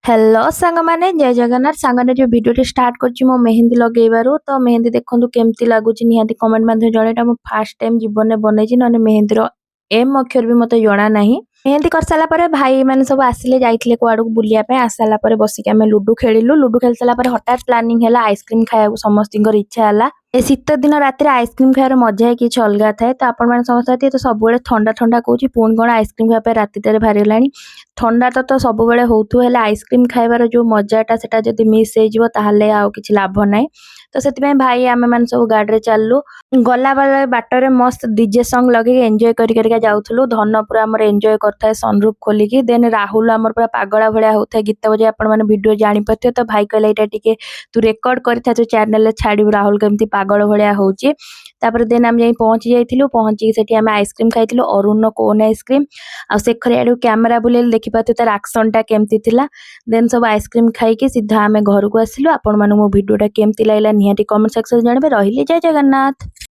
Hello ସାଙ୍ଗମାନେ, ଜୟ ଜଗନ୍ନାଥ। ସାଙ୍ଗମାନେ, ଯେଉଁ ଭିଡ଼ିଓଟି ଷ୍ଟାର୍ଟ କରିଛି ମୋ ମେହେନ୍ଦି ଲଗେଇବାରୁ, ତ ମେହେନ୍ଦି ଦେଖନ୍ତୁ କେମିତି ଲାଗୁଛି, ନିହାତି କମେଣ୍ଟ ମଧ୍ୟ ଜଣେଇଟା। ମୁଁ ଫାର୍ଷ୍ଟ ଟାଇମ୍ ଜୀବନରେ ବନେଇଛି, ନହେଲେ ମେହେନ୍ଦିର ଏମ୍ ଅକ୍ଷର ବି ମୋତେ ଜଣା ନାହିଁ। ମେହେନ୍ଦି କରିସାରିଲା ପରେ ଭାଇମାନେ ସବୁ ଆସିଲେ, ଯାଇଥିଲେ କୁଆଡ଼କୁ ବୁଲିବା ପାଇଁ। ଆସିସାରିଲା ପରେ ବସିକି ଆମେ ଲୁଡୁ ଖେଳିଲୁ। ଲୁଡୁ ଖେଳି ସାରିଲା ପରେ ହଠାତ୍ ପ୍ଲାନିଂ ହେଲା ଆଇସ୍କ୍ରିମ୍ ଖାଇବାକୁ, ସମସ୍ତଙ୍କର ଇଚ୍ଛା ହେଲା। ଏ ଶୀତ ଦିନ ରାତିରେ ଆଇସ୍କ୍ରିମ୍ ଖାଇବାର ମଜା ହିଁ କିଛି ଅଲଗା ଥାଏ। ତ ଆପଣମାନେ ସମସ୍ତେ ତ ସବୁବେଳେ ଥଣ୍ଡା ଥଣ୍ଡା କହୁଛି, ପୁଣି କ'ଣ ଆଇସ୍କ୍ରିମ୍ ଖାଇବା ପାଇଁ ରାତିଟାରେ ବାହାରିଗଲାଣି। ଥଣ୍ଡା ତ ସବୁବେଳେ ହଉଥିବ, ହେଲେ ଆଇସ୍କ୍ରିମ୍ ଖାଇବାର ଯେଉଁ ମଜାଟା, ସେଟା ଯଦି ମିସ୍ ହେଇଯିବ ତାହେଲେ ଆଉ କିଛି ଲାଭ ନାହିଁ। ତ ସେଥିପାଇଁ ଭାଇ ଆମେମାନେ ସବୁ ଗାଡ଼ିରେ ଚାଲିଲୁ। ଗଲାବେଳେ ବାଟରେ ମସ୍ତ ଡିଜେ ସଙ୍ଗ ଲଗେଇକି ଏନ୍ଜୟ କରି କରିକା ଯାଉଥିଲୁ। ଧନ ପୁରା ଆମର ଏନ୍ଜୟ କରୁଥାଏ ସନରୁଫ୍ ଖୋଲିକି। ଦେନ୍ ରାହୁଲ ଆମର ପୁରା ପାଗଳା ଭଳିଆ ହଉଥାଏ ଗୀତ ବଜାଇ। ଆପଣମାନେ ଭିଡ଼ିଓ ଜାଣିପାରୁଥିବେ। ତ ଭାଇ କହିଲା, "ଏଇଟା ଟିକେ ତୁ ରେକର୍ଡ କରିଥା, ତୁ ଚ୍ୟାନେଲରେ ଛାଡ଼ିବୁ, ରାହୁଲ କେମିତି ପାଗଳ ଭଳିଆ ହଉଛି।" ତାପରେ ଦେନ୍ ଆମେ ଯାଇ ପହଞ୍ଚି ଯାଇଥିଲୁ। ପହଞ୍ଚିକି ସେଠି ଆମେ ଆଇସ୍କ୍ରିମ୍ ଖାଇଥିଲୁ, ଅରୁଣର କୋନ୍ ଆଇସ୍କ୍ରିମ୍। ଆଉ ଶେଖର ଆଡ଼କୁ କ୍ୟାମେରା ବୁଲେଇଲେ ଦେଖିପାରୁଥିବେ ତାର ଆକ୍ସନଟା କେମିତି ଥିଲା। ଦେନ୍ ସବୁ ଆଇସ୍କ୍ରିମ୍ ଖାଇକି ସିଧା ଆମେ ଘରକୁ ଆସିଲୁ। ଆପଣମାନଙ୍କୁ ମୋ ଭିଡ଼ିଓଟା କେମିତି ଲାଗିଲା, ନିହାତି କମେଣ୍ଟ ସେକ୍ସନରେ ଜଣାଇବେ। ରହିଲି, ଜୟ ଜଗନ୍ନାଥ।